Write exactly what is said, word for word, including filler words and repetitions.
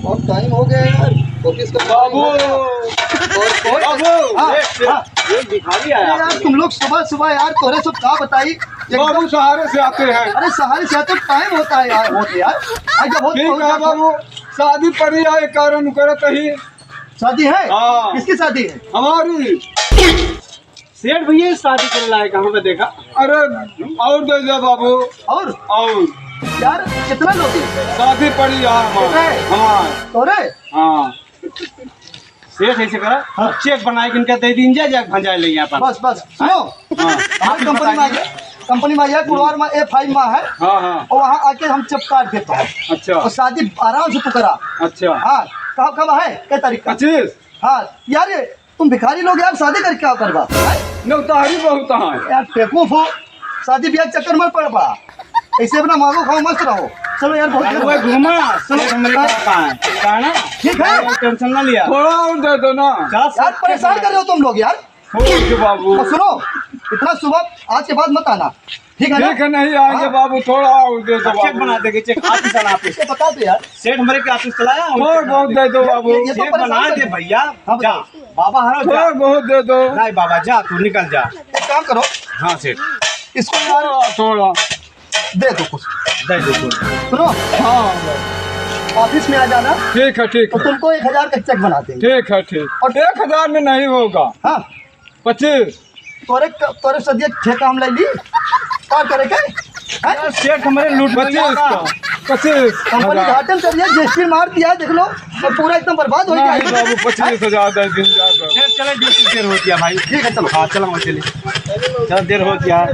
बहुत टाइम हो गया यार, ऑफिस का टाइम बाबू। हो गया। और, और, बाबू, हाँ, एक, एक, हाँ। एक भिखारी आया अरे यार, आपके तुम लोग सुबह सुबह यार, तोरे सब का बताई, एकदम बाबू सहारे से आते हैं। अरे सहारे से आते, टाइम होता है यार, बहुत यार। आज जब बहुत ठीक पहुंच है जाते हैं। बाबू, शादी पड़ी है, एक कारण करत ही। शादी है? हाँ। किसकी शादी है? हमारी। सेठ भैया, शादी करे लायक हमें देखा। अरे, और दे दे बाबू। और? और? यार, कितना लोगे? शादी पड़ी है हमार। कितना है? हमार। तोरे? हाँ। सेठ ऐसे करा, हाँ। चेक बनाए के इनका दे दीन जाए, जाके भंजाए ले यहाँ पर। बस, बस, सुनो। हाँ। हमारी कंपनी में आ गया, कंपनी में आ गया, कुड़वार में ए फाइव में है। हाँ, हाँ। और वहाँ आके हम चेक काट देता है। अच्छा। और शादी आराम से तू करा। अच्छा। हाँ, कब, कब है? कै तारीख का? पच्चीस। हाँ, यार, ये तुम भिखारी लोग यार, शादी करके क्या करबा? हैं? नौतारी बहुत है। यार, बेवकूफ हो, शादी ब्याह के चक्कर मत पड़ पड़ा। ऐसे अपना मांगो खाओ, मस्त रहो। चलो यार, बहुत देर हो गई। घूमा, चलो। सेठ हमरे का पाए, का ना? ठीक है। टेंशन ना लिया। थोड़ा और दे दो ना। जा, यार, परेशान कर रहे हो तुम लोग यार। छोड़ दे बाबू। तो सुनो, इतना सुबह आज के बाद मत आना, ठीक है ना? ठीक है, नहीं आएंगे हाँ? बाबू, थोड़ा और दे दो चेक बाबू। बना देंगे, चेक। आप ही चला, आप ही। इसको बता दो यार। सेठ हमरे के ऑफिस चलाया, हम थोड़ा चेक बहुत दे दो बाबू। ये तो चेक बना परेशान दे कर भैया। हाँ, जा। बताओ। बाबा हरो जा। थोड़ा बहुत दे दो। नहीं बाबा, जा, तू निकल जा। एक काम करो। हाँ सेठ। इसको यार थोड़ा, थोड़ा। दे दो कुछ। दे दो कुछ। सुनो। हाँ। ऑफिस में आ जाना। ठीक है, ठीक तो है। तुमको एक हजार का चेक बना देंगे। ठीक है, ठीक। और एक हजार में नहीं होगा। हाँ। पच्चीस। तोरे क-, तोरे सदिया ठेका हम ले ली। का करे के? हैं? यार, सेठ हमरे लूट पच्चीस लिया था। का। पच्चीस हजार। कंपनी घाटे में चल रही है, जीएसटी मार दिया है, देख लो। तो पूरा एकदम बर्बाद हो गया नहीं है। बाबू, पच्चीस हजार दे दिन ज्यादा। चल, चले, ड्यूटी देर हो गया भाई। ठीक है, चलो। हाँ, चलो, चलिए। चल, देर हो गया।